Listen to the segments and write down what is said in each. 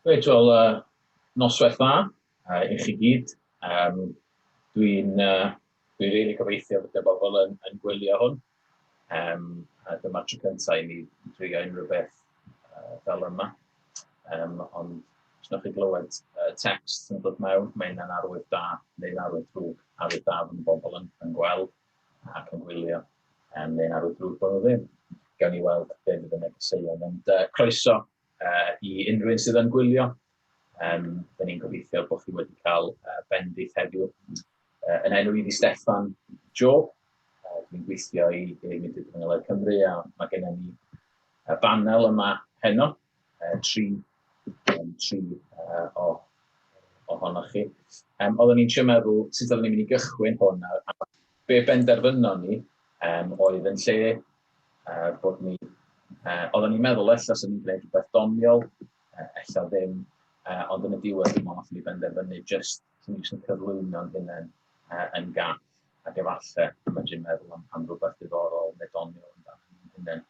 Reit, wel, noswaith dda i chi gyd. Dwi'n dwi rili gobeithio bod y bobl yn, yn gwylio hwn. A dyma'r tro cyntaf i mi drio unrhyw beth fel yma. Ond os wnewch chi glywed text yn dod mewn, mae hynna'n arwydd da neu'n arwydd drwg. Arwydd da fod y bobl yn, yn gweld ac yn gwylio, neu'n arwydd drwg bod nhw ddim. Gawn ni weld be fydd y negeseuon. Ond croeso i unrhyw un sydd yn gwylio. Da ni'n gobeithio bod chi wedi cael bendith heddiw. Yn enw i fi Steffan Joe, dwi'n gweithio i Mudiad Efengylau Cymru a mae gennym ni y banel yma heno, tri o ohonoch chi. Oeddwn ni'n trio meddwl sut oeddwn ni'n mynd i gychwyn hwn a be benderfynon ni oedd yn lle bod ni... Oeddwn ni'n meddwl ella 'sen ni'n gwneud rhywbeth doniol, ella ddim, ond yn y diwedd dwi'n meddwl wnaethon ni benderfynu jyst, 'sen ni jyst yn cyflwyno'n hunain yn gall ac efallai medru meddwl am, am rhywbeth diddorol neu doniol amdano ni'n hunain.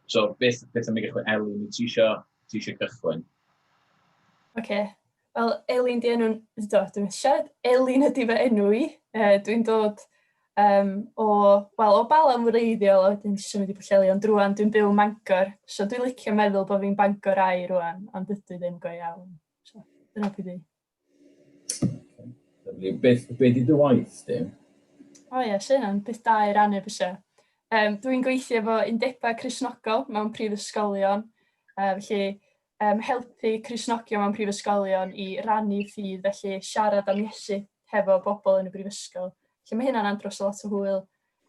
So beth, beth am i gychwyn? Elin, wyt ti eisiau ti eisiau cychwyn? Oce. Okay. Wel, Elin 'di enw'n... Do, dwi'n siarad. Elin ydi fy enw i. Dwi'n dod um, o, wel, o Bala'n wreiddiol, a wedyn symud i Bwllheli, ond rŵan dwi'n byw ym Mangor. So dwi'n licio meddwl bod fi'n Bangor ai rŵan, ond dydw i ddim go iawn. So, dyna pwy dwi. Lovely. Beth, be di dy waith di? O ie, so hynna'n beth da i rannu byse. Dwi'n gweithio efo undebau Cristnogol mewn prifysgolion, felly helpu Cristnogion mewn prifysgolion i rannu ffydd, felly siarad am Iesu hefo bobl yn y brifysgol. Felly mae hynna'n andros o lot o hwyl.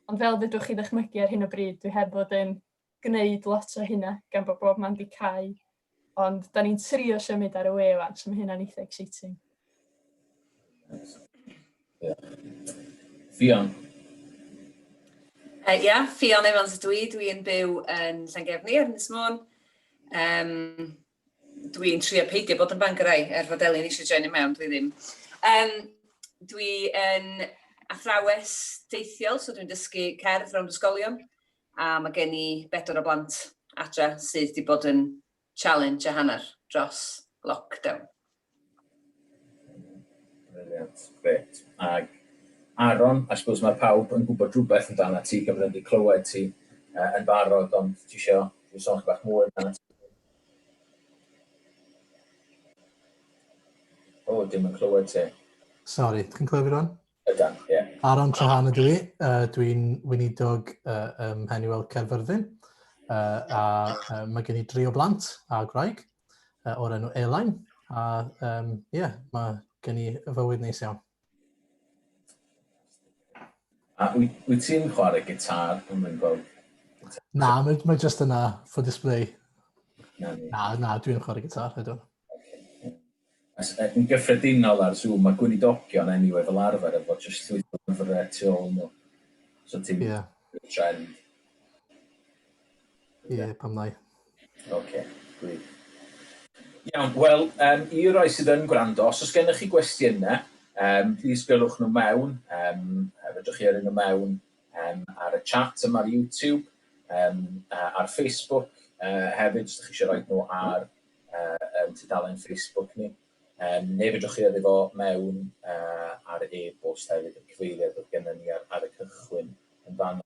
Ond fel fedrwch chi ddychmygu ar hyn o bryd, dwi heb fod yn gwneud lot o hynna gan bod bob man 'di cau. Ond da ni'n trio symud ar y we wan, so mae hynna'n eitha exciting. Yeah. Ffion. Ia, Ffion Evans ydw i. Dwi'n byw yn Llangefni ar Ynys Môn. Um, dwi'n trio peidio bod yn Bangorau, er fod Elin eisiau joinio mewn, dwi ddim. Um, dwi yn athrawes deithiol, so dwi'n dysgu cerdd rownd ysgolion, a mae gen i bedwar o blant adra sydd wedi bod yn challenge a hanner dros lockdown. Brilliant, grêt. Ag Aaron, I suppose mae pawb yn gwybod rhywbeth amdano ti, gan bod nhw wedi clywed ti yn barod, ond ti isio ti sôn bach mwy amdano ti? O, dim yn clywed ti. Sori, chi'n clywed fi rwan? Ydan, ie. Yeah. Aaron Trahan ydw i. Dwi'n weinidog ym Mhenuel Caerfyrddin. A mae gen i dri o blant a gwraig o'r enw Elain. A um, yeah, mae gen i fywyd neis iawn. A wyt, wyt ti'n chwarae gitar pan mae'n gweld? Na, mae, mae just yna for display. Na, na, na dwi'n chwarae gitar, ydw. Yn gyffredinol ar Zoom, mae gweinidogion anyway fel arfer efo jyst llwyth o lyfrau tu ôl nhw. So ti'n yeah. trend. Ie, yeah, pam lai. Oce, okay, gwych. Iawn, wel, i rai sydd yn gwrando, os oes gennych chi gwestiynau, please gyrrwch nhw mewn. Fedrwch chi yrru nhw mewn ar y chat yma ar YouTube, ar Facebook hefyd, os ydych chi eisiau rhoi nhw ar tudalen Facebook ni. Neu fedrwch chi yrru fo mewn ar e-bost hefyd, y cyfeiriad oedd gennym ni ar, ar y cychwyn yn fan.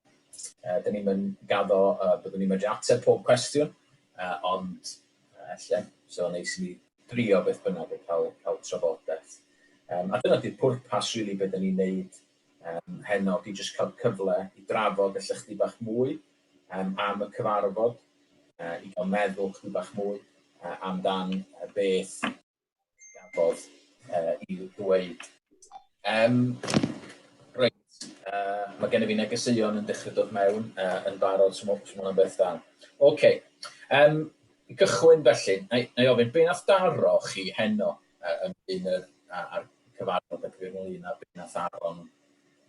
Dyn ni'n mynd gaddo byddwn ni'n medru ateb pob cwestiwn, ond ella, so neis i ni drio beth bynnag a cael, cael trafodaeth. A dyna di'r pwrpas, really, beth dyn ni'n neud heno, di jyst cael cyfle i drafod ella chdi bach mwy am y cyfarfod, i gael meddwl chdi bach mwy amdan beth gafodd i ddweud. Reit, mae gen i fi negeseuon yn dechrau dod mewn yn barod, so mae hwnna'n beth da. Oce, i gychwyn felly, na i, na i ofyn, be nath daro chi heno ynglyn yr, a'r cyfarfod ac ynglyn â be nath Aaron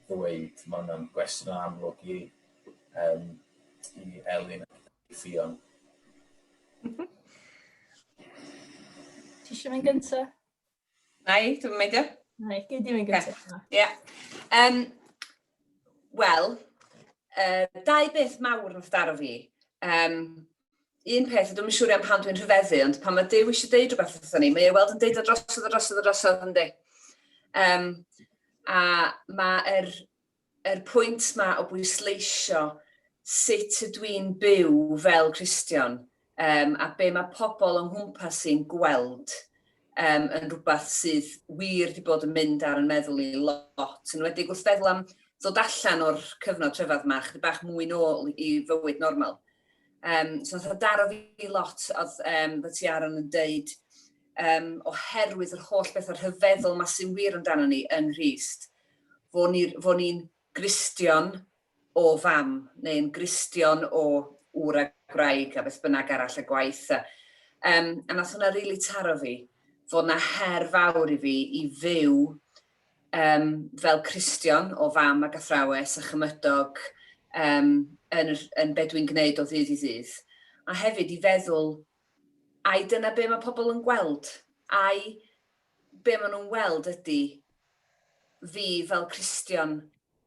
ddweud? Mae hwnna'n gwestiwn amlwg i, i Elin ac i Ffion. Ti eisiau mynd gynta? Na i, dwi'n meindio. Na i, gei di mynd gynta. Ie. Yeah. Wel, dau beth mawr nath daro fi. Um, un peth, dwi'm yn siŵr iawn pam dwi'n rhyfeddu, ond pan mae Duw eisiau deud rhywbeth wrthon ni, mae e weld yn deud o drosodd a drosodd a drosodd, yndi? Um, a mae'r yr pwynt ma o bwysleisio sut ydw i'n byw fel Cristion um, a be mae pobl o'n nghwmpas i'n gweld um, yn rhywbeth sydd wir wedi bod yn mynd ar yn meddwl i lot, yn enwedig wrth feddwl am ddod allan o'r cyfnod rhyfedd yma, chydig bach mwy nôl i fywyd normal. Um, so nath o daro fi lot, oedd um, fy ti Aaron yn deud, um, oherwydd yr holl bethau rhyfeddol ma sy'n wir amdano ni yng Nghrist, fo ni'n ni, ni Gristion o fam, neu'n Gristion o ŵr a gwraig a beth bynnag arall a gwaith. A, um, a nath hwnna rili really taro fi, fod na her fawr i fi i fyw um, fel Cristion o fam ac athrawes a chymydog um, yn, yn be dwi'n gwneud o ddydd i ddydd. A hefyd i feddwl, ai dyna be mae pobl yn gweld? Ai be maen nhw'n weld ydy fi fel Cristion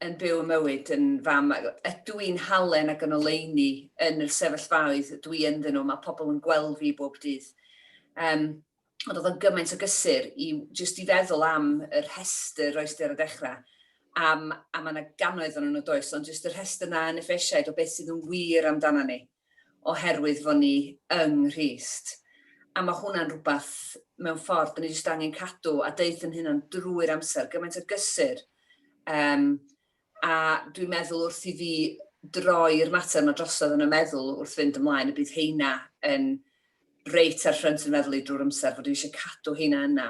yn byw y mywyd yn fam, ydw i'n halen ac yn oleuni yn y sefyllfaoedd dwi ynddyn nhw, mae pobl yn gweld fi bob dydd. Um, ond oedd o'n gymaint o gysur i jyst i feddwl am y rhestr roes di ar y dechrau, am, a mae yna gannoedd o'n nhw does, ond jyst y rhestr na yn Effesiaid o beth sydd yn wir amdana ni. oherwydd fod ni yng Nghrist. A mae hwnna'n rhywbeth mewn ffordd, dyn ni jyst angen cadw a deud yn hynna'n drwy'r amser, gymaint o gysur. Um, a dwi'n meddwl wrth i fi droi'r mater yma drosodd yn y meddwl wrth fynd ymlaen y bydd heina yn reit ar ffrynt yn meddwl i drwy'r amser fod dwi eisiau cadw heina yna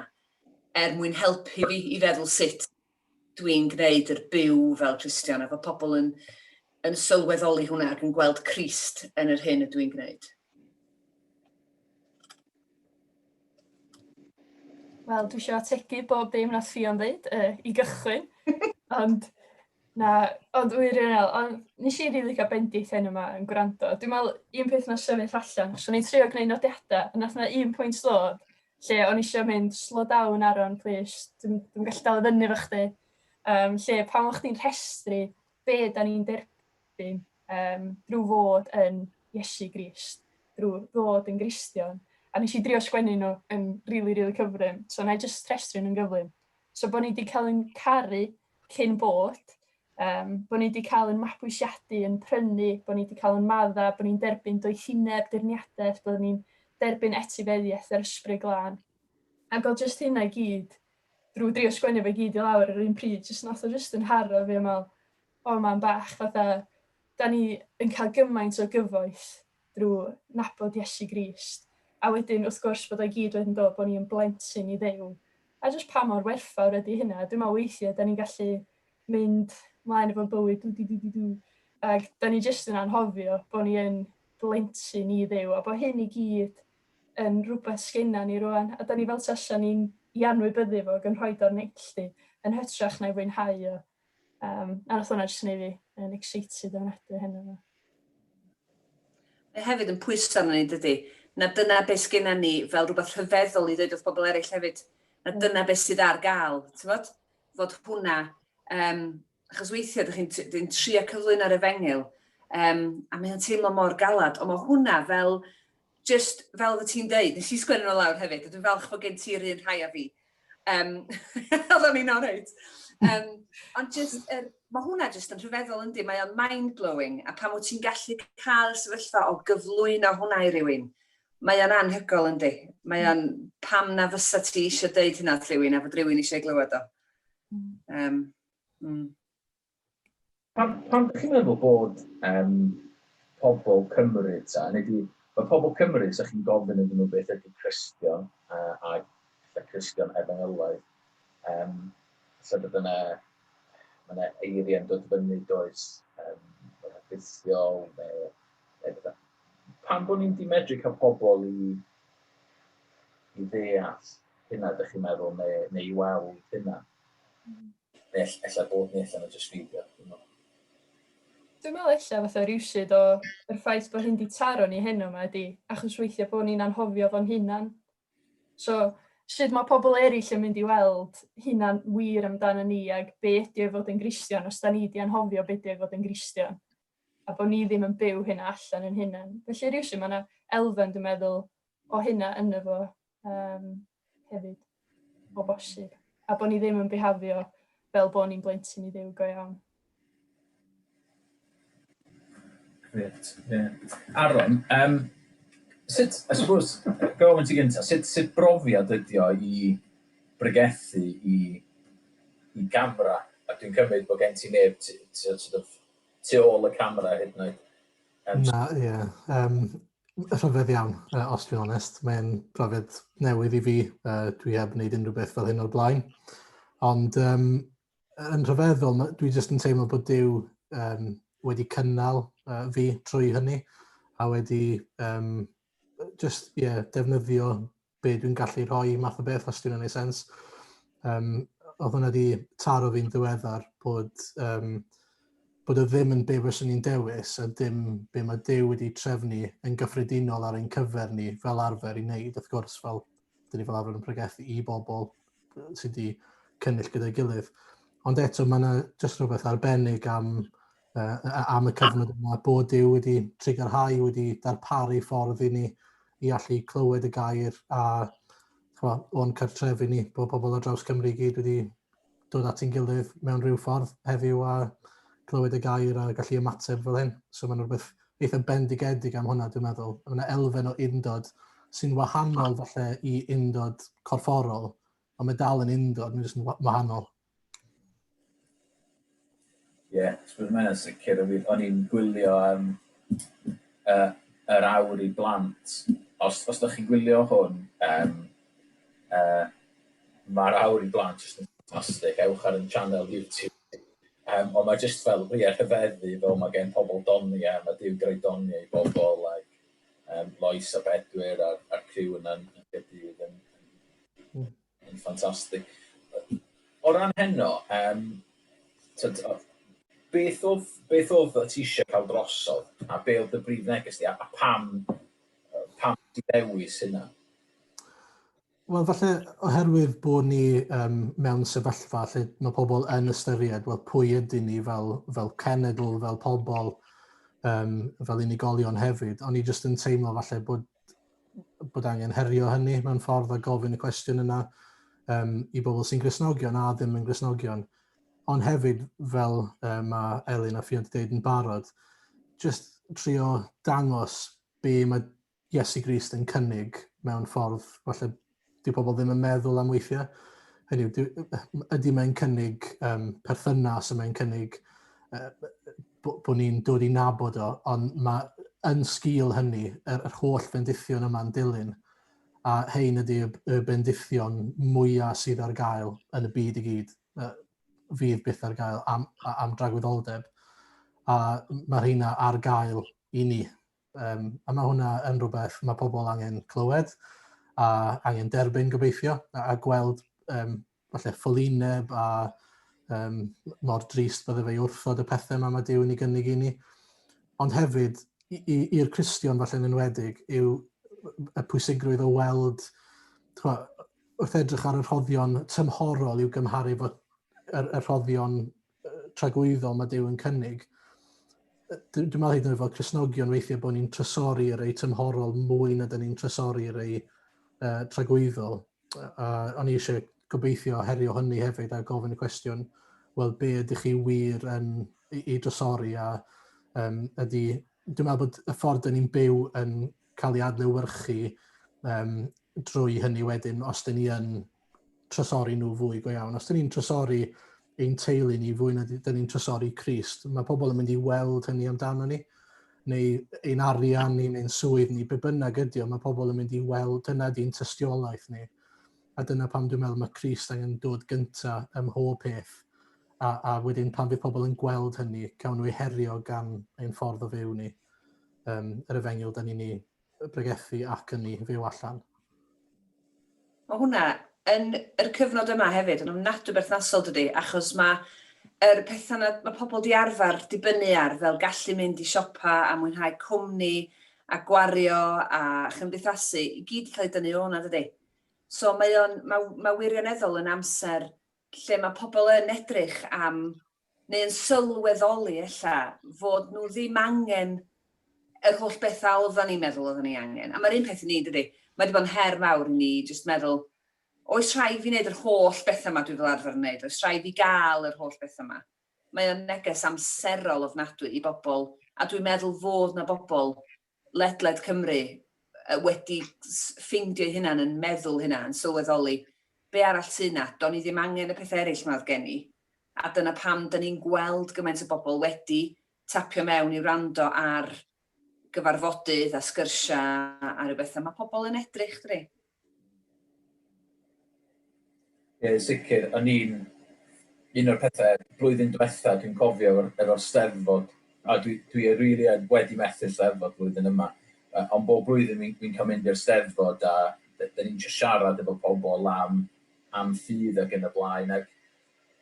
er mwyn helpu fi i feddwl sut dwi'n gwneud yr byw fel Cristion a fod pobl yn, yn sylweddoli hwnna ac yn gweld Crist yn yr hyn ydw i'n gwneud. Wel, dwi eisiau ategu bob dim nath Ffion ddeud uh, i gychwyn. ond, na, ond wirionel, ond nes i rili cael bendith hyn yma yn gwrando. Dwi'n meddwl, un peth na sefyll allan, so ni'n trio gwneud nodiadau, a nath na un pwynt ddod lle o'n i eisiau mynd slow down Aaron, please, dwi'n dwi gallu dal i fyny efo chdi. Um, lle pan o'ch chdi'n rhestru be da ni'n derbyn um, drwy fod yn Iesu Grist, drwy ddod yn Gristion. A nes i drio sgwennu nhw yn really, really cyflym. So na i just rhestru nhw'n gyflym. So bod ni wedi cael yn caru cyn bod, um, bod ni wedi cael yn mabwysiadu, yn prynu, bod ni wedi cael yn madda, bod ni'n derbyn doethineb, dirniadaeth, bod ni'n derbyn etifeddiaeth yr ysbryd glân. Ac oedd jyst hynna i gyd, drwy drio sgwennu fe gyd i lawr ar yr un pryd, jyst nath o jyst yn haro fi a meddwl, o man bach, fatha, da ni yn cael gymaint o gyfoeth drwy nabod Iesu Grist. A wedyn, wrth gwrs, bod o'i gyd wedyn dod bod ni yn blentyn i Dduw. A jyst pa mor werthfawr ydy hynna. Dwi'n meddwl weithiau, da ni'n gallu mynd mlaen efo'n bywyd, dw, dw, dw, dw, dw, ac da ni jyst yn anghofio bod ni yn blentyn i Dduw, a bod hyn i gyd yn rhywbeth sgenna ni rwan, a da ni fel tasa ni'n i anwybyddu fo ac yn rhoi o'r neilltu, yn hytrach na'i fwynhau o. Um, a nath hwnna jyst neud fi yn excited ofnadwy heno 'ma. Mae hefyd yn pwyso arno ni, dydy? Na dyna beth sgenna ni fel rhywbeth rhyfeddol i ddweud wrth bobl eraill hefyd. Na dyna beth sydd ar gael, ti'n fod? Fod hwnna, um, achos weithiau ydych chi'n trio cyflwyno'r efengyl, um, a mae'n teimlo mor galad, ond mae hwnna fel, just fel fy ti'n deud, nes i sgwennu nhw lawr hefyd, a dwi'n falch bod gen ti'r un rhai a fi. Um, Oedden ni'n alright. Um, ond just, er, mae hwnna just yn rhyfeddol yndi, mae o'n mind-blowing, a pan wyt ti'n gallu cael y sefyllfa o gyflwyno hwnna i rywun, mae o'n anhygoel yndi. Mae o'n pam na fysa ti eisiau deud hynna wrth rywun a fod rywun eisiau glywed o. Um, Pam, pam dych chi'n meddwl bod um, pobl Cymru ta, neu di, mae pobl Cymru, sa chi'n gofyn iddyn nhw beth ydy Cristion, uh, a ella Cristion efengylaidd, um, lle bod yna, mae yna eiriau'n dod fyny does, um, rhagrithiol, neu, neu bethau. Pam bod ni'n di medru cael pobl i, i ddeall hynna, ydych chi'n meddwl, neu, neu i weld hynna? Neu ella bod ni allan o jyst feiddio, dwi'n meddwl. Dwi'n meddwl ella fatha rywsut o yr ffaith bod hyn 'di taro ni heno 'ma ydi achos weithia' bod ni'n anghofio fo'n hunan. So sut ma' pobl eraill yn mynd i weld hunan wir amdano ni ag be' ydi o i fod yn Gristion os 'dan ni 'di anghofio be' 'di o i fod yn Gristion a bod ni ddim yn byw hynna allan yn hunan. Felly rywsut ma' 'na... elfen, dwi'n meddwl, o hynna ynddo fo hefyd, o bosib. A bod ni ddim yn bihafio fel bod ni'n blentyn i Dduw go iawn. Grêt, ie. Aaron, um, sut, I suppose, gofyn ti gyntaf, sut, sut brofiad ydi o i bregethu i, i gamera? A dwi'n cymryd bod gen ti neb tu, tu, sort of, tu ôl y camera hyd yn oed. Na, ie. Yeah. Rhyfedd iawn, os dwi'n onest. Mae'n brofiad newydd i fi. Dwi heb wneud unrhyw beth fel hyn o'r blaen. Ond yn rhyfeddol, dwi jyst yn teimlo bod Duw wedi cynnal fi trwy hynny a wedi just, yeah, defnyddio be dwi'n gallu rhoi math o beth, os dwi'n ei sens. Oedd hwnna wedi taro fi'n ddiweddar bod, bod o ddim yn be fyswn i'n dewis a dim be mae Duw wedi trefnu yn gyffredinol ar ein cyfer ni fel arfer i wneud, wrth gwrs, fel dyn ni fel arfer yn pregethu i bobl sydd wedi cynnull gyda'i gilydd. Ond eto, mae yna jyst rhywbeth arbennig am, am y cyfnod yma, bod Duw wedi trugarhau, wedi darparu ffordd i ni i allu clywed y gair a chwa, o'n cartrefi ni, bod pobl ar draws Cymru i gyd wedi dod at ein gilydd mewn rhyw ffordd heddiw a clywed y gair a gallu ymateb fel hyn. So mae'n rhywbeth eitha bendigedig am hwnna, dwi'n meddwl. Mae yna elfen o undod sy'n wahanol falle i undod corfforol, ond mae dal yn undod, mae'n jyst yn wahanol. Ie, yeah, mae hynna'n sicr. O'n i'n gwylio um, yr awr i blant. Os, os ydych chi'n gwylio hwn, um, mae'r awr i blant jyst yn ffantastig. Ewch ar ein channel YouTube. Ond mae jyst fel, ie, rhyfeddu fel mae gen pobl doniau, mae Duw 'di rhoi doniau i bobl, ac Lois a Bedwyr a'r, a'r criw yna'n Gaerdydd yn, yn, yn ffantastig. O ran heno, tyd, beth oedd, beth oedd ti eisiau cael drosodd, a be oedd dy brif neges di, a pam, pam ti ddewis hynna? Wel, falle oherwydd bod ni um, mewn sefyllfa lle mae pobl yn ystyried, wel, pwy ydyn ni fel, fel cenedl, fel pobl, um, fel unigolion hefyd. O'n i jyst yn teimlo falle bod, bod angen herio hynny mewn ffordd a gofyn y cwestiwn yna um, i bobl sy'n Gristnogion a ddim yn Gristnogion. Ond hefyd, fel uh, mae Elin a Ffion wedi dweud yn barod, jyst trio dangos be mae Iesu Grist yn cynnig mewn ffordd falle dyw pobl ddim yn meddwl am weithiau. Hynny yw, ydy mae'n cynnig um, perthynas, y mae'n cynnig bod bo ni'n dod i nabod o, ond mae yn sgil hynny, yr, yr holl fendithion yma'n dilyn, a hein ydy y, y bendithion mwyaf sydd ar gael yn y byd i gyd, fydd byth ar gael am, am dragwyddoldeb, a mae'r rheina ar gael i ni. Um, a mae hwnna yn rhywbeth mae pobl angen clywed a angen derbyn gobeithio a, a gweld um, falle ffolineb a um, mor drist bydde fe i wrthod y pethau yma mae Duw yn ei gynnig i ni. Ond hefyd, i'r Cristion falle'n enwedig, yw y pwysigrwydd o weld, chwa, wrth edrych ar y rhoddion tymhorol i'w gymharu fod y, y rhoddion tragwyddol mae Duw yn cynnig, dwi'n dwi meddwl hyd yn oed fel Cristnogion weithiau bod ni'n trysori rei tymhorol mwy na dyn ni'n trysori rei tragwyddol. A o'n i eisiau gobeithio herio hynny hefyd a gofyn y cwestiwn, wel, be ydych chi wir yn i, i drysori a um, ydy, dwi'n meddwl bod y ffordd dyn ni'n byw yn cael ei adlewyrchu um, drwy hynny wedyn, os dyn ni yn trysori nhw fwy go iawn. Os dyn ni'n trysori ein teulu ni fwy na dyn ni'n trysori Crist, mae pobl yn mynd i weld hynny amdano ni, neu ein arian ni, neu'n swydd ni, be bynnag ydy o, mae pobl yn mynd i weld dyna di'n tystiolaeth ni. A dyna pam dwi'n meddwl mae Crist angen dod gynta ym mhob peth. A, a wedyn pan fydd pobl yn gweld hynny, cawn nhw eu herio gan ein ffordd o fyw ni, um, yr efengyl da ni'n ei bregethu ac yn ei fyw allan. Mae hwnna yn yr cyfnod yma hefyd yn ofnadwy berthnasol dydy, achos mae yr pethau na mae pobl di arfer dibynnu ar fel gallu mynd i siopa a mwynhau cwmni a gwario a chymdeithasu i gyd 'di cael ei dynnu o 'na dydy? So mae o'n mae mae wirioneddol yn amser lle mae pobl yn edrych am neu yn sylweddoli ella fod nhw ddim angen Yr holl bethau oeddan ni'n meddwl oeddan ni angen. A mae'r un peth i ni, dydy? Mae wedi bod yn her mawr i ni jyst meddwl, oes rhaid fi wneud yr holl bethau yma dwi fel arfer yn wneud? Oes rhaid fi gael yr holl bethau yma? Mae o'n neges amserol ofnadwy i bobl, a dwi'n meddwl fod na bobl ledled Cymru wedi ffeindio eu hunan yn meddwl hynna, yn sylweddoli, be arall sy 'na? Do'n i ddim angen y pethau eraill 'ma oedd gen i. A dyna pam 'dyn ni'n gweld gymaint o bobl wedi tapio mewn i wrando ar gyfarfodydd a sgyrsiau a rhyw bethau. Mae pobl yn edrych, dydi? Ie, sicr. O'n i'n... Un o'r pethau blwyddyn diwetha dwi'n cofio efo'r efo'r Steddfod, a dwi dwi rili yn wedi methu'r Steddfod blwyddyn yma, yy ond bob blwyddyn wi'n wi'n cael mynd i'r Steddfod a 'dan ni'n jyst siarad efo pobl am am ffydd ac yn y blaen ac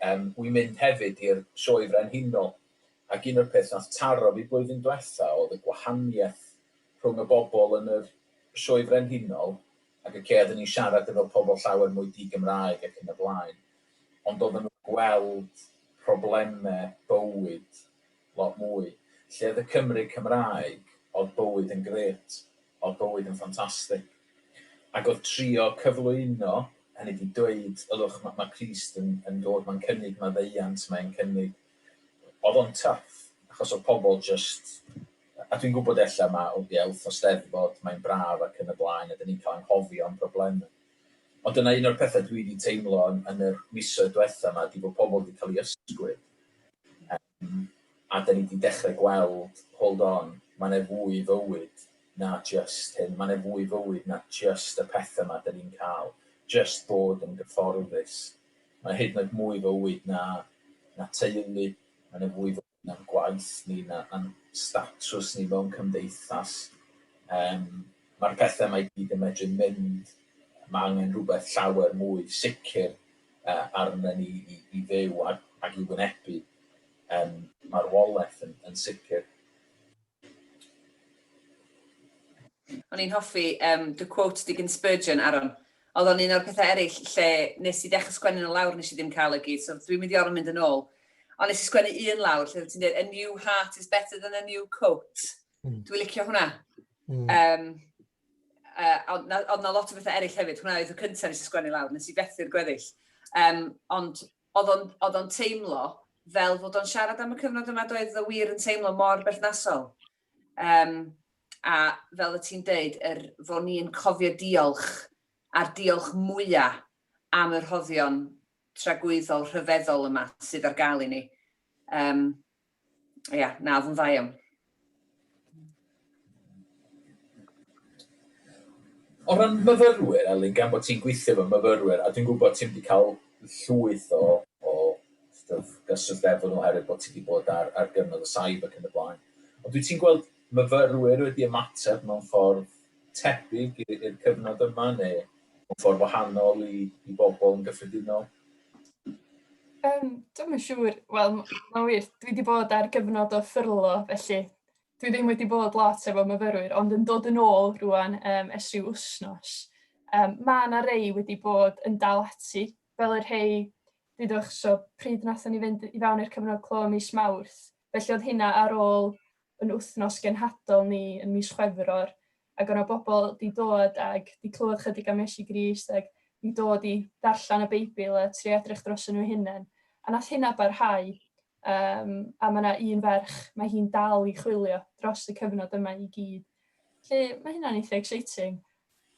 yym wi'n mynd hefyd i'r Sioe Frenhinol ac un o'r peth nath taro fi blwyddyn diwetha oedd y gwahaniaeth rhwng y bobl yn yr Sioe Frenhinol ac ocê oedden ni'n siarad efo pobl llawer mwy di-Gymraeg ac yn y blaen, ond oedden nhw'n gweld problemau bywyd lot mwy. Lle oedd y Cymry Cymraeg, oedd bywyd yn grêt, oedd bywyd yn ffantastig. Ac oedd trio cyflwyno, hynny 'di dweud, ylwch, ma' ma' Crist yn yn dod, mae'n cynnig maddeuant, mae'n cynnig... Oedd o'n tough, achos oedd pobl jyst... A dwi'n gwybod ella ma' o ie wthnos Steddfod, mae'n braf ac yn y blaen, a dan ni'n cael anghofio am broblemau. Ond dyna un o'r pethau dwi 'di teimlo yn yn yr misoedd diwetha 'ma ydy bod pobl 'di cael eu ysgwyd. Yym a dan ni 'di dechrau gweld, hold on, ma' 'na fwy i fywyd na jyst hyn, ma' 'na fwy i fywyd na jyst y pethau 'ma dan ni'n cael, jyst bod yn gyfforddus. Mae hyd yn oed mwy i fywyd na na teulu, ma' 'na fwy i fywyd na'n gwaith ni, na na'n statws ni mewn cymdeithas. Yym ma'r pethe 'ma i gyd yn medru mynd, ma' angen rhywbeth llawer mwy sicr yy arnon ni i i fyw ag ag i wynebu yym marwolaeth yn yn sicr. O'n i'n hoffi um, dy quote di gyn Spurgeon, Aaron. Oedd o'n un o'r pethau eraill lle nes i ddechrau sgwennu nhw lawr, nes i ddim cael y gyd, so dwi'n mynd i orfod mynd yn ôl. Ond nes i sgwennu un lawr lle ti'n dweud, a new heart is better than a new coat. Dwi'n licio hwnna. Um, uh, ond na, ond na lot o bethau eraill hefyd. Hwnna oedd y cyntaf nes i sgwennu lawr, nes i fethu'r gweddill. Um, ond oedd o'n, oedd o'n teimlo fel fod o'n siarad am y cyfnod yma, doedd o wir yn teimlo mor berthnasol. Um, a fel y ti'n deud, er fod ni'n cofio diolch a'r diolch mwyaf am y rhoddion tragwyddol rhyfeddol yma sydd ar gael i ni. Um, ia, na, oedd yn dda iawn. O ran myfyrwyr, Elin, gan bod ti'n gweithio efo myfyrwyr, a dwi'n gwybod ti'n wedi cael llwyth o, o sort of, gyswllt efo nhw oherwydd bod ti wedi bod ar, ar gyfnod y saib ac yn y blaen. Ond dwi ti'n gweld myfyrwyr wedi ymateb mewn ffordd tebyg i'r cyfnod yma, neu mewn ffordd wahanol i, i bobl yn gyffredinol? Um, Dwi'm yn siŵr. Wel, mae'n wir, dwi wedi bod ar gyfnod o ffyrlo, felly dwi ddim wedi bod lot efo myfyrwyr, ond yn dod yn ôl rwan um, ers rhyw wsnos. Um, mae yna rei wedi bod yn dal ati, fel y rhei, dudwch, so pryd nathon ni fynd i fewn i'r cyfnod clo mis Mawrth. Felly oedd hynna ar ôl yn wythnos genhadol ni yn mis Chwefror, ac o' 'na bobl 'di dod ag 'di clywed chydig am Iesu Grist ag 'di dod i darllen y Beibl a trio edrych dros nhw hunain. A nath hynna barhau, um, a mae yna un ferch, mae hi'n dal i chwilio dros y cyfnod yma i gyd. Felly mae hynna'n eitha exciting.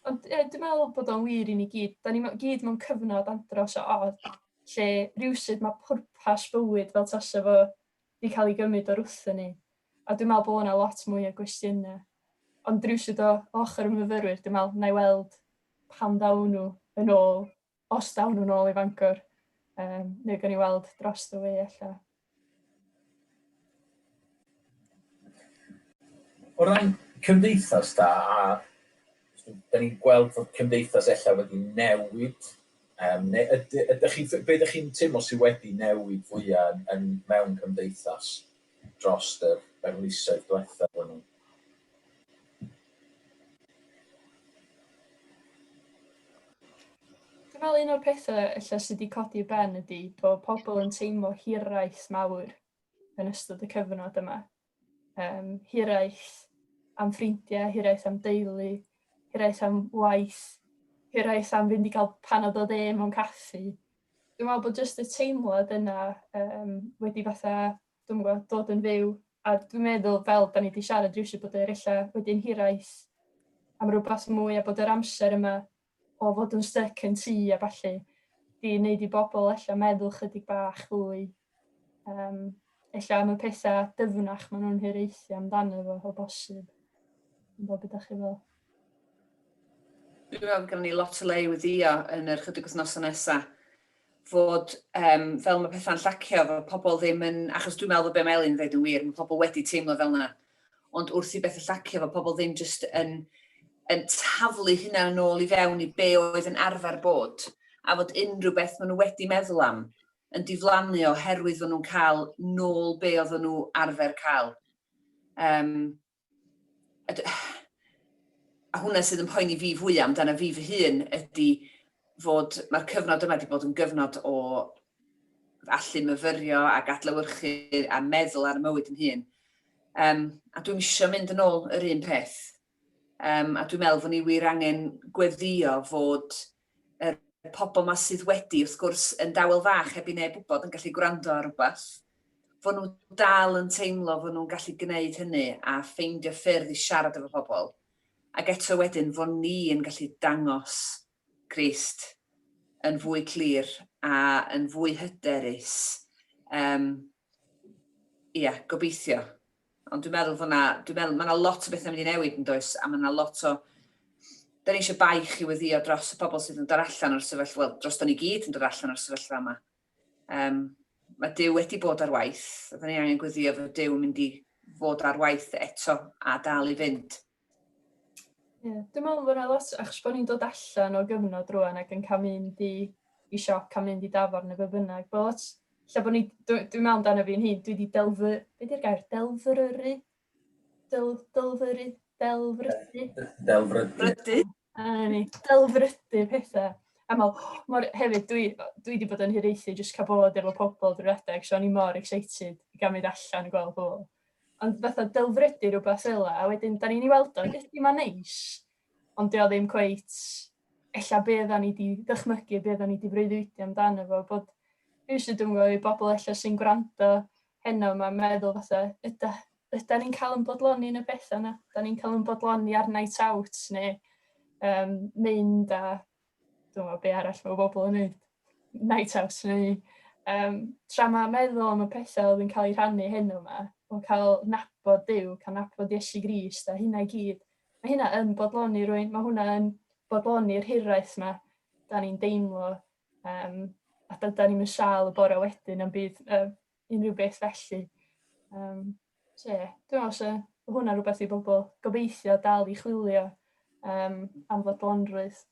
Ond ie, dwi'n meddwl bod o'n wir i ni gyd. Da ni gyd mewn cyfnod andros o od, lle rywsut mae pwrpas bywyd fel tasa fo 'di cael ei gymryd o'r wrthyn ni. A dwi'n meddwl bod yna lot mwy o gwestiynau. Ond rywsut o ochr y myfyrwyr, dwi'n meddwl, na i weld pan ddaw nhw yn ôl, os daw nhw'n ôl i Fangor, um, neu gawn ni weld dros y we ella. O ran cymdeithas da, a da ni'n gweld fod cymdeithas ella wedi newid, um, neu ydych, ydych chi, be ydych chi'n teimlo sydd wedi newid fwyaf yn, yn mewn cymdeithas dros yr, yr misoedd diwethaf hwnnw? Dwi'n meddwl un o'r pethau ella sydd wedi codi i ben ydy bod pobl yn teimlo hiraeth mawr yn ystod y cyfnod yma. Um, hiraeth am ffrindiau, hiraeth am deulu, hiraeth am waith, hiraeth am fynd i gael panad o dde mewn caffi. Dwi'n meddwl bod jyst y teimlad yna um, wedi fatha, dwi'n gwybod, dod yn fyw. A dwi'n meddwl, fel da ni wedi siarad rhywsut, bod yr ella wedyn hiraeth am rhywbeth mwy a bod yr amser yma o fod yn styc yn tŷ a ballu 'di neud i bobl ella meddwl chydig bach fwy yym ella am y petha dyfnach ma' nhw'n hiraethu amdano fo o bosib. Dwi'm bo be' dach chi feddwl? Dwi'n meddwl bod gennym ni lot o le i weddïo yn yr chydig wythnosau nesaf. Fod, um, fel mae pethau'n llacio, fod pobl ddim yn... Achos dwi'n meddwl bod be mae Elin yn dweud yn wir, mae pobl wedi teimlo fel yna. Ond wrth i bethau llacio, fod pobl ddim jyst yn, yn taflu hynna yn ôl i fewn i be oedd yn arfer bod, a fod unrhyw beth maen nhw wedi meddwl am yn diflannu oherwydd fod nhw'n cael nôl be oedden nhw arfer cael. Um, a, a hwnna sydd yn poeni fi fwyaf amdano fi fy hun ydy fod mae'r cyfnod yma wedi bod yn gyfnod o allu myfyrio ac adlewyrchu a meddwl ar y mywyd yn hun. Um, a dwi'n eisiau mynd yn ôl yr un peth. Um, a dwi'n meddwl fod ni wir angen gweddio fod yr pobl ma sydd wedi, wrth gwrs, yn dawel fach heb i neb wybod yn gallu gwrando ar rhywbeth, fod nhw dal yn teimlo fod nhw'n gallu gwneud hynny a ffeindio ffyrdd i siarad efo pobl. Ac eto wedyn fod ni yn gallu dangos Crist yn fwy clir a yn fwy hyderus. Um, ia, gobeithio. Ond dwi'n meddwl fod 'na, dwi'n meddwl, mae 'na lot o bethau'n mynd i newid yn does, a mae 'na lot o... Da ni eisiau baich i weddio dros y pobl sydd yn dod allan o'r sefyllfa, wel, dros ni gyd yn dod allan o'r sefyllfa yma. Um, mae Duw wedi bod ar waith, a da ni angen gweddio fod Duw yn mynd i fod ar waith eto a dal i fynd. Ie, yeah, dwi'n meddwl bod yna lot, achos bod ni'n dod allan o gyfnod rwan ac yn cael mynd i, i siop, cael mynd i dafarn neu be bynnag, bod lot, lle bod ni, dwi'n dwi meddwl amdano fi'n hun, dwi wedi delfy, be di'r gair, delfryru? Del, delfyru? Delfrydu? Delfrydu. A ni, delfrydu pethau. A meddwl, oh, mor, hefyd, dwi, dwi wedi bod yn hiraethu jyst cael bod efo pobl drwy'r adeg, so o'n i mor excited i gael mynd allan a gweld pobl. Ond fatha delfrydu rhywbeth fel 'a, a wedyn 'dan ni'n ei weld o, ydy ma'n neis, ond 'di o ddim cweit ella be oeddan ni 'di ddychmygu, be oeddan ni 'di breuddwydio amdano fo, bod rywsut dwi'm yn gwybod, i bobl ella sy'n gwrando heno 'ma meddwl fatha, yda, ydan ni'n cael yn bodloni yn y pethau yna? Da ni'n cael yn bodloni ar night out neu um, mynd a dwi'n gwybod be arall mae bobl yn neud, night out neu... Um, tra mae meddwl am y pethau oedd yn cael eu rhannu heno yma, o cael nabod Duw, cael nabod Iesu Grist a hynna i gyd, mae hynna yn bodloni rwy'n, mae hwnna yn bodloni'r hiraeth yma da ni'n deimlo, um, a da, da ni'n sâl y bore wedyn am byd uh, unrhyw beth felly. Um, so ie, yeah, dwi'n meddwl sy'n hwnna rhywbeth i bobl gobeithio dal i chwilio um, am fodlonrwydd.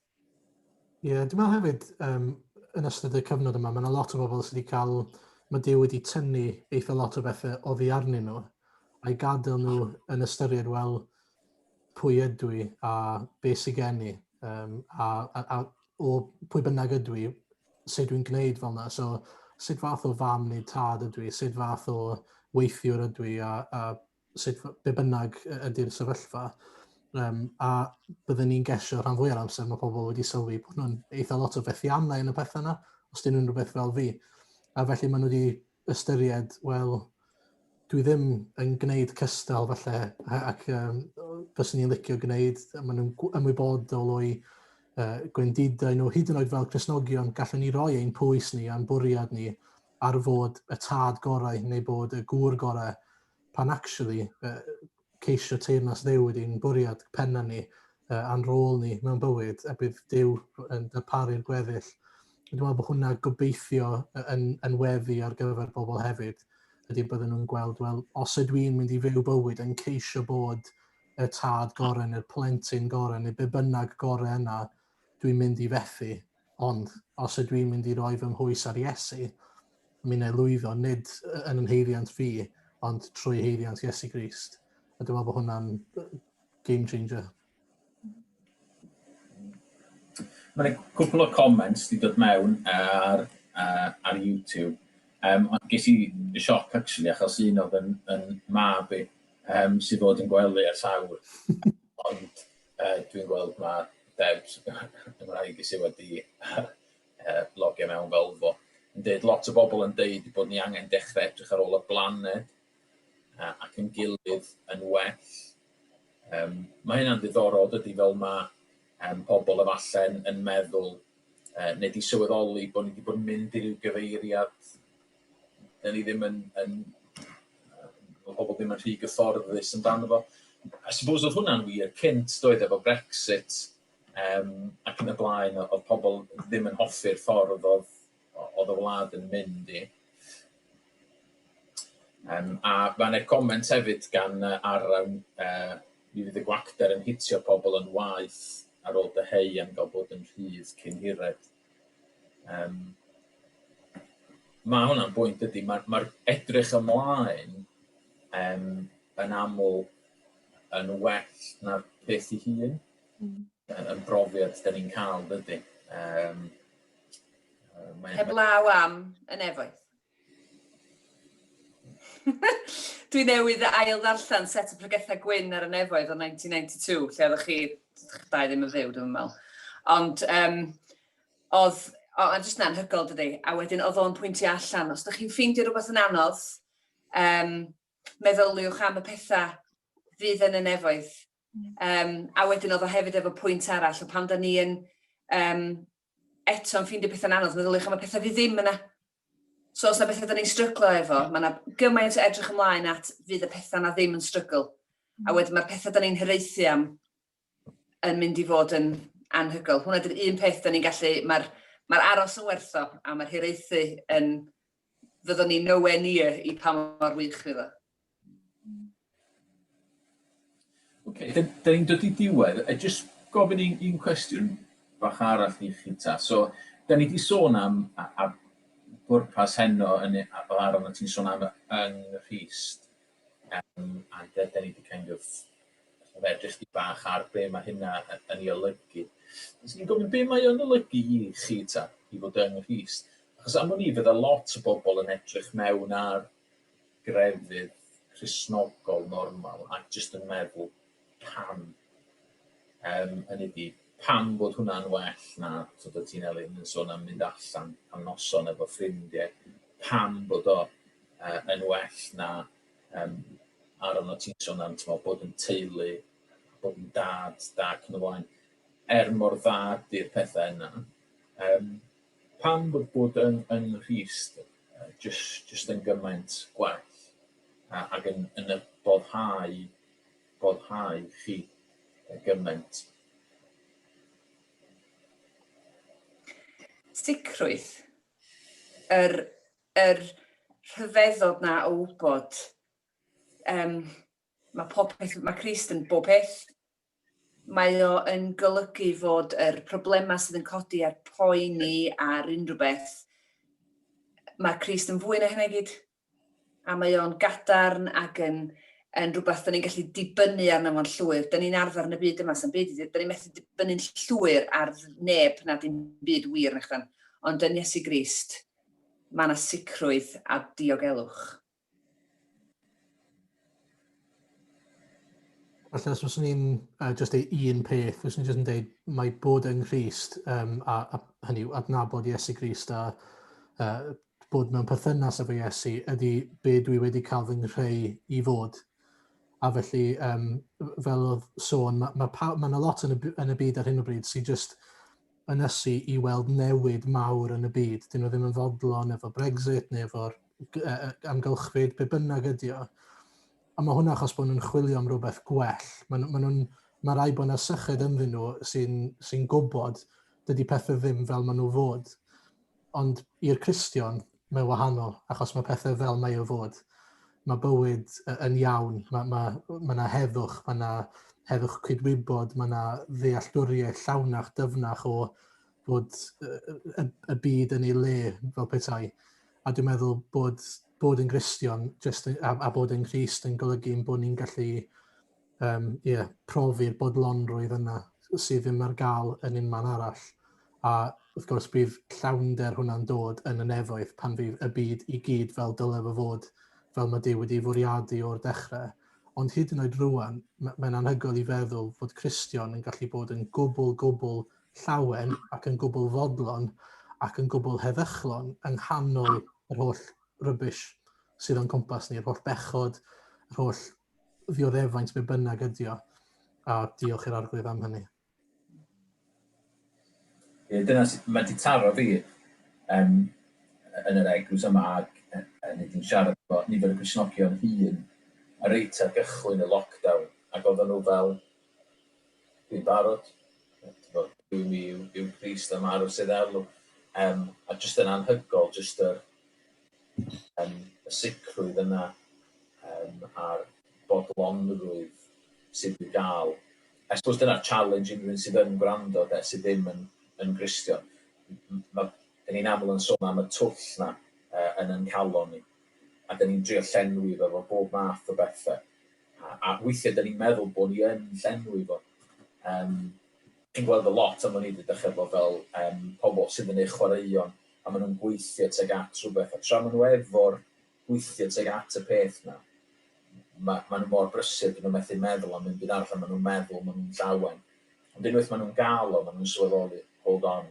Ie, yeah, dwi'n meddwl hefyd, um, yn ystod y cyfnod yma, mae yna lot o bobl sydd wedi cael, mae Duw wedi tynnu eitha lot o bethau oddi arnyn nhw, a'i gadael nhw yn ystyried, wel, pwy ydw i a beth sydd gen i, um, a, a, a o pwy bynnag ydw i, sut dwi'n gwneud fel yna. So, sut fath o fam neu tad ydw i, sut fath o weithiwr ydw i, a, a sut, be bynnag ydy'r sefyllfa. Um, a byddwn ni'n gesio rhan fwy o'r amser mae pobl wedi sylwi bod nhw'n eitha lot o fethiannau yn y pethau yna, os dyn nhw'n rhywbeth fel fi. A felly maen nhw wedi ystyried, wel, dwi ddim yn gwneud cystal falle, ac um, fyswn i'n licio gwneud, a maen nhw'n ymwybodol o'i uh, gwendidau nhw, hyd yn oed fel Cristnogion, gallwn ni roi ein pwys ni a'n bwriad ni ar fod y tad gorau neu bod y gŵr gorau, pan actually uh, ceisio teyrnas Dduw ydy'n bwriad penna ni uh, a'n rôl ni mewn bywyd, a bydd Duw yn darparu'r gweddill. Dwi'n meddwl bod hwnna gobeithio yn, yn weddi ar gyfer bobl hefyd, ydy bydden nhw'n gweld, wel, os ydw i'n mynd i fyw bywyd yn ceisio bod y tad gorau neu'r plentyn gorau neu be bynnag gorau yna, dwi'n mynd i fethu. Ond os ydw i'n mynd i roi fy mhwys ar Iesu, mi wna i lwyddo, nid yn yn heiriant fi, ond trwy heiriant Iesu Grist. A dwi'n meddwl bod hwnna'n game changer. Mae yna cwpl o comments wedi dod mewn ar, uh, ar YouTube. Um, ond ges i sioc, actually, achos un oedd yn, yn mab i. sydd fod yn gwely ers awr. Ond dwi'n gweld mae Debs, y ngwraig i sydd wedi logio mewn fel fo, yn deud lot o bobl yn deud bod ni angen dechrau edrych ar ôl y blaned ac yn gilydd yn well. Mae hynna'n ddiddorol dydy, fel mae pobl efallai yn meddwl neu 'di sylweddoli bod ni wedi bod yn mynd i ryw gyfeiriad 'dan ni ddim yn, mae pobl ddim yn rhy gyfforddus amdano fo. I suppose oedd hwnna'n wir cynt doedd efo Brexit ac yn y blaen, oedd pobl ddim yn hoffi'r ffordd oedd y wlad yn mynd i. A mae yna comment hefyd gan Aron, mi fydd y gwacter yn hitio pobl yn waeth ar ôl dyheu am gael bod yn rhydd cyn hired. Mae hwnna'n bwynt dydy, mae'r edrych ymlaen yn aml yn well na'r peth ei hun. Yn brofiad da ni'n cael dydy. Heblaw am y nefoedd. Dwi newydd ail ddarllen set o pregethau Gwyn ar y nefoedd o 1992, lle oeddech chi, dau ddim yn fyw, dwi'n meddwl. Ond oedd, o, a jyst na'n hygol, dydy. A wedyn oedd o'n pwyntio allan, os ydych chi'n ffeindio rhywbeth yn anodd, meddyliwch am y pethau fydd yn y nefoedd. A wedyn oedd o hefyd efo pwynt arall, o pan da ni yn eto'n ffeindio pethau'n anodd, meddyliwch am y pethau fydd ddim yna. So os yna bethau da ni'n stryglo efo, mae yna gymaint o edrych ymlaen at fydd y pethau na ddim yn strygl. A wedyn mae'r pethau da ni'n hiraethu am yn mynd i fod yn anhygoel. Hwna ydy'r un peth da ni'n gallu, mae'r mae aros yn wertho a mae'r hiraethu yn, fyddwn ni nowhere near i pa mor wych fydd o. Oce, da ni'n dod i diwedd. A jyst gofyn un cwestiwn bach arall i chi ta. So, da ni wedi sôn am, a bwrpas heno, yn, a fel Aron, o ti'n sôn am yng Nghrist, a da ni wedi kind of edrych di bach ar be mae hynna yn ei olygu. Fyswn i'n gofyn, be mae o'n olygu i chi ta, i fod yng Nghrist? Achos am wn i, fydda lot o bobl yn edrych mewn ar grefydd Cristnogol normal ac jyst yn meddwl pam? Hynny ydi, pam bod hwnna'n well na, tibod, o ti'n Elin yn sôn am mynd allan am noson efo ffrindiau, pam bod o yn well na, Aron o ti'n sôn am, tibod, bod yn teulu, bod yn dad da ac yn y blaen, er mor dda ydy'r pethau yna, pam bod bod yn Nghrist jyst yn gymaint gwell ac yn y boddhau chi gymaint? Sicrwydd. Yr, yr rhyfeddod na o wybod mae pob peth, mae Crist yn bob peth. Mae o yn golygu fod yr problemau sydd yn codi a'r poeni a'r unrhyw beth, mae Crist yn fwy na hynna i gyd. A mae o'n gadarn ac yn, yn rhywbeth da ni'n gallu dibynnu arno fo'n llwyr. Da ni'n arfer yn y byd yma, sa'n byd, da ni'n methu dibynnu'n llwyr ar neb na dim byd wir na chdan. Ond yn Iesu Grist, mae yna sicrwydd a diogelwch. Falle os fyswn i'n just deud un peth, fyswn i'n just yn deud mae bod yng Nghrist, a hynny yw adnabod Iesu Grist a bod mewn perthynas efo Iesu ydy be dwi wedi cael fy nghreu i fod. A felly, fel oedd sôn, mae ma, ma, ma 'na lot yn y byd ar hyn o bryd sy'n just yn ysu i weld newid mawr yn y byd. Dyn nhw ddim yn fodlon efo Brexit neu efo'r amgylchfyd, be bynnag ydy o. A mae hwnna achos bod nhw'n chwilio am rhywbeth gwell. Mae nhw, ma mae rai bod yna syched ynddyn nhw sy'n sy gwybod dydy pethau ddim fel maen nhw fod. Ond i'r Cristion, mae'n wahanol, achos mae pethau fel mae o fod. Mae bywyd yn iawn, mae ma yna heddwch, mae yna heddwch cydwybod, mae yna ddealltwriaeth llawnach, dyfnach o bod y byd yn ei le fel petai. A dwi'n meddwl bod bod yn Gristion just, a bod yn Nghrist yn golygu ein bod ni'n gallu yeah, profi'r bodlonrwydd yna sydd ddim ar gael yn unman arall. A wrth gwrs bydd llawnder hwnna'n dod yn y nefoedd pan fydd y byd i gyd fel dyle fo fod, fel mae Duw wedi fwriadu o'r dechrau. Ond hyd yn oed rwan, mae'n anhygoel i feddwl fod Cristion yn gallu bod yn gwbl, gwbl llawen ac yn gwbl fodlon ac yn gwbl heddychlon yng nghanol yr holl rubbish sydd o'n cwmpas ni, yr holl bechod, yr holl ddioddefaint be bynnag ydi o. A diolch i'r Arglwydd am hynny. Ie, dyna sydd, mae 'di taro fi um, yn yr eglwys yma ac ni 'di'n siarad efo nifer o Gristnogion hŷn a reit ar gychwyn y lockdown ac oedden nhw fel, dwi'n barod, t'bod, Duw mi yw, yw Crist a marw sydd elw. A jyst yn anhygoel, jyst yr, y sicrwydd yna a'r bodlonrwydd sydd i'w gael. I suppose dyna'r challenge unrhyw un sydd yn gwrando de, sydd ddim yn, yn Gristion. Ma, dyn ni'n aml yn sôn am y twll na yn yn calon ni. A dyn ni'n drio llenwi fo efo bob math o bethau. A weithiau dyn ni'n meddwl bod ni yn llenwi fo. Chi'n gweld y lot am wn i dydych efo fel pobl sydd yn eu chwaraeon a maen nhw'n gweithio tuag at rhywbeth. A tra maen nhw efo'r gweithio tuag at y peth 'na, ma' nhw mor brysur, dyn nhw methu meddwl am ddim byd arall, a maen nhw'n meddwl maen nhw'n llawen. Ond unwaith maen nhw'n gael o, maen nhw'n sylweddoli, hold on,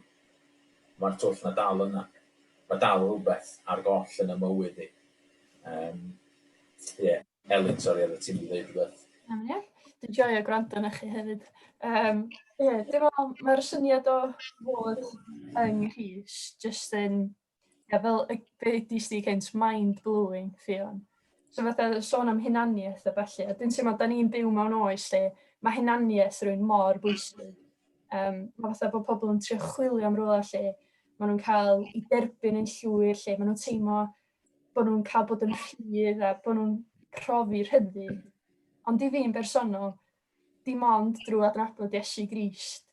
mae'r twll 'na dal yna. Mae dal rhywbeth ar goll yn y mywyd i. Ie, Elin, sori, oeddet ti'n mynd i ddeud rhywbeth? Ie, dwi'n joio gwrando arna chi hefyd. Ie, dwi'n meddwl mae'r syniad o fod yng Nghrist jyst yn, ie, fel y, be ddudist di cynt, mind-blowing, Ffion. So fatha sôn am hunaniaeth a ballu, a dwi'n teimlo da ni'n byw mewn oes lle mae hunaniaeth rhywun mor bwysig. Mae fatha bod pobl yn trio chwilio am rywle lle maen nhw'n cael eu derbyn yn llwyr, lle maen nhw'n teimlo bod nhw'n cael bod yn rhydd a bod nhw'n profi rhyddid. Ond i fi'n bersonol, dim ond drwy adnabod Iesu Grist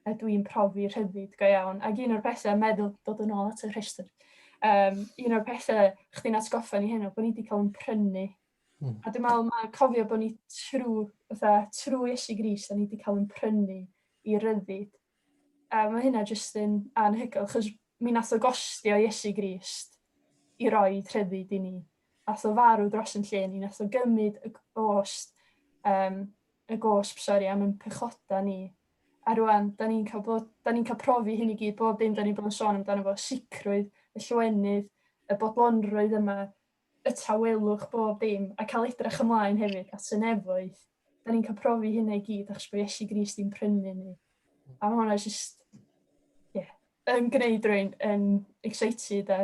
y dwi'n profi rhyddid go iawn. Ac un o'r pethau, meddwl dod yn ôl at y rhestr, un o'r pethau chdi'n atgoffa ni heno, bod ni wedi cael yn prynu. A dwi'n meddwl mae cofio bod ni trwy, fatha, trwy Iesu Grist, da ni wedi cael yn prynu i ryddid. A mae hynna jyst yn anhygoel, achos mi nath o gostio Iesu Grist i roi rhyddid i ni. Nath o farw dros yn lle ni, nath o gymryd y gost, y gosb, sori, am yn pechoda ni. A rwan, da ni'n cael, bod, da ni'n cael profi hyn i gyd, bob dim da ni'n bod yn sôn amdano fo, sicrwydd, y llawenydd, y bodlonrwydd yma, y tawelwch, bob dim, a cael edrych ymlaen hefyd at y nefoedd. Da ni'n cael profi hynna i gyd achos bod Iesu Grist i'n prynu ni. A mae hwnna jyst, yeah, yn gwneud rwy'n yn excited a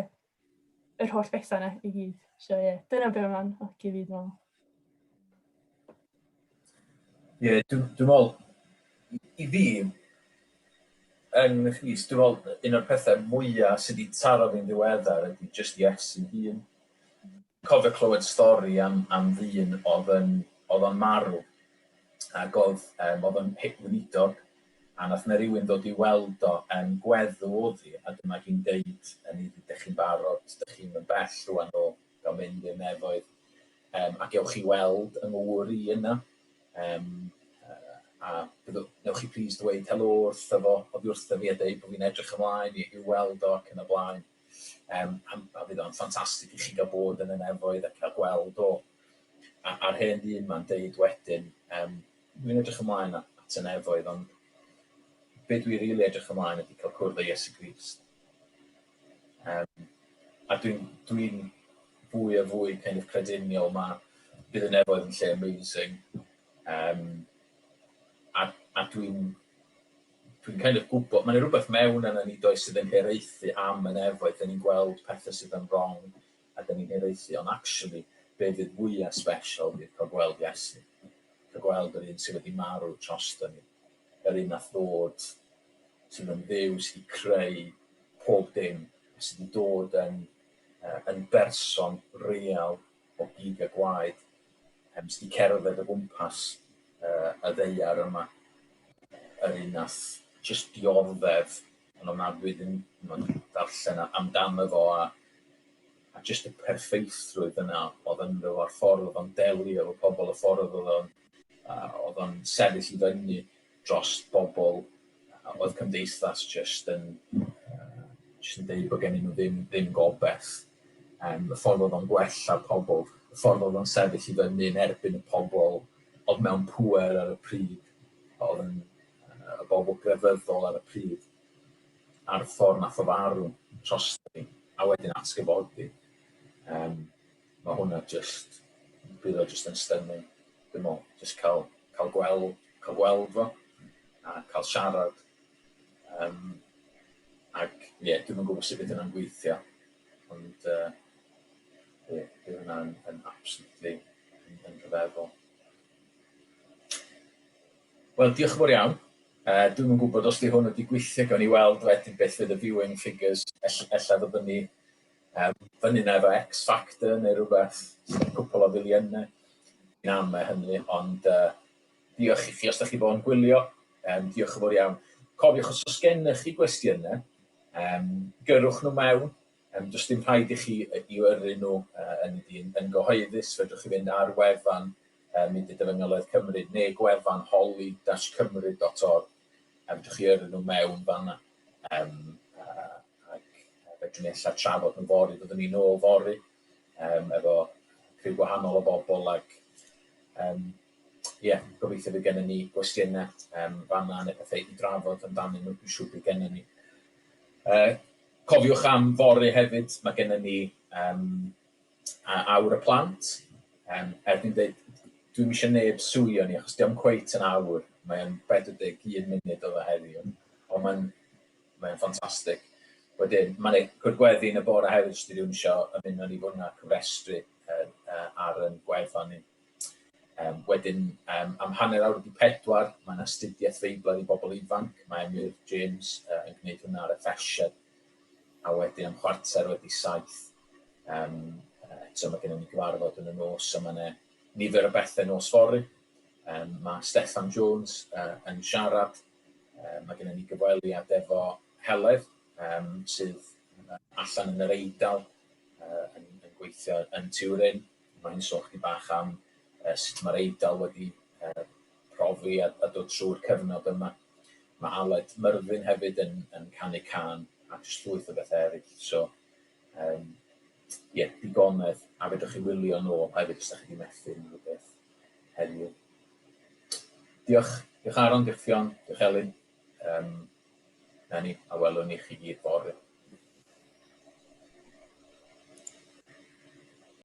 yr holl bethau yna i gyd. So ie, yeah, dyna be mae'n hoci fi, dwi'n meddwl. Ie, yeah, dwi'n dwi meddwl, i fi, yng Nghrist, dwi'n meddwl un o'r pethau mwyaf sydd wedi taro fi'n ddiweddar ydy jyst Iesu'n hun. Cofio clywed stori am, am ddyn oedd yn, oedd o'n marw, ac oedd, um, oedd o'n weinidog, a nath 'na rywun ddod i weld o, um, gweddw oedd hi, a dyma hi'n deud yn iddi, dych chi'n barod, dych chi'n yn bell rwan o gael mynd i'r nefoedd, um, a gewch chi weld yng ngŵr i yna, um, a byddwch, newch chi plîs dweud helo wrtho fo, oddi wrtho fi a deud bod fi'n edrych ymlaen i, i'w weld o ac yn y blaen. A fydd o'n ffantastig i chi gael bod yn y nefoedd a cael gweld o. A'r hen ddyn ma'n deud wedyn, dwi'n edrych ymlaen at y nefoedd, ond be dwi rili edrych ymlaen ydy cael cwrdd â Iesu Grist. A dwi'n dwi fwy a fwy kind of crediniol ma bydd y nefoedd yn lle amazing. A dwi'n dwi'n kind of gwybod, mae'n rhywbeth mewn yna ni does sydd yn hiraethu am y nefoedd, dyn ni'n gweld pethau sydd yn wrong a dyn ni'n hiraethu, ond actually, be fydd fwyaf special fydd cael gweld Iesu, cael gweld yr un sydd wedi marw drosto ni, yr un nath ddod, sydd yn Dduw, sydd wedi creu pob dim, sydd wedi dod yn, yn berson real o gig a gwaed, sydd wedi cerdded o gwmpas y ddaear yma, yr un nath jyst dioddef yn ofnadwy, ddim yn darllen amdano fo a jyst y perffeithrwydd yna oedd ynddo fo, a'r ffordd oedd o'n delio efo pobl, y ffordd oedd o'n oedd o'n sefyll i fyny dros bobl, oedd cymdeithas jyst yn jyst yn deud bod gennyn nhw ddim, ddim gobeith. Um, y ffordd oedd o'n gwella pobl, y ffordd oedd o'n sefyll i fyny yn erbyn y pobl oedd mewn pŵer ar y pryd, oedd yn y bobl grefyddol ar y pryd, a'r ffordd nath o farw drosto ni, a wedyn atgyfodi. Um, mae hwnna just, bydd o just yn stunning, dwi'n meddwl, just cael, cael, gweld, cael gweld fo, a cael siarad. Um, ac ie, yeah, dwi'm yn gwybod sut bydd hynna'n gweithio, ond uh, ie, bydd hwnna'n yn absolutely yn, yn rhyfeddol. Wel, diolch yn fawr iawn. Uh, dwi'm yn gwybod os di hwn wedi gweithio, gawn ni weld wedyn beth fydd y viewing figures. Ella fyddwn ni um, fyny na efo X Factor neu rhywbeth, sy'n cwpl o filiynau. Dwi'n ame hynny, ond uh, diolch i chi os da chi bod yn gwylio. Um, diolch yn fawr iawn. Cofiwch os oes gennych chi gwestiynau, um, gyrrwch nhw mewn. Um, does dim rhaid i chi i yrru nhw uh, yn, yn, yn gyhoeddus, fedrwch chi fynd ar wefan Mudiad Efengyloedd Cymru neu gwefan holi-cymru.org a fedrwch chi yrru nhw mewn fanna. Um, ac fedrwn ni ella trafod nhw fory, fyddwn ni nôl fory um, efo criw gwahanol o bobl ac um, yeah, gobeithio fydd gennym ni gwestiynau um, fanna neu pethau i drafod amdanyn nhw, dwi'n siŵr bydd gennym ni. Uh, cofiwch am fory hefyd, mae gennym ni um, awr y plant. Um, er dwi'n dweud, dwi'm eisiau neb swio ni, achos dio'm cweit yn awr, mae'n 41 munud oedd o heddiw, ond mae'n mae ffantastig. Wedyn, mae'n cwrdd gweddi yn y bore hefyd, os di rhywun eisiau ymuno ni fwna, cyfrestru uh, uh, ar yn gwefan ni. Um, wedyn, um, am 4:30, mae'n astudiaeth Feiblaidd i bobl ifanc. Mae Emyr James uh, yn gwneud hwnna ar y Ffesiad. A wedyn am 7:15, um, eto mae gennym ni gyfarfod yn y nos, a mae yna nifer o bethau nos fory. Um, mae Steffan Jones uh, yn siarad. Uh, mae gennym ni gyfweliad efo Heledd, um, sydd allan yn yr Eidal, uh, yn, yn gweithio yn Turin. Mae hi'n sôn chydig bach am uh, sut mae'r Eidal wedi uh, profi a, a dod trwy'r cyfnod yma. Mae Aled Myrddin hefyd yn, yn canu can a jyst llwyth o bethau eraill. So, um, yeah, digonedd, a fedrwch chi wylio nôl hefyd os ydych chi wedi methu unrhyw beth heddiw. Diolch, diolch Aaron, diolch Ffion, diolch Elin. Um, na ni, a welwn ni chi gyd fory.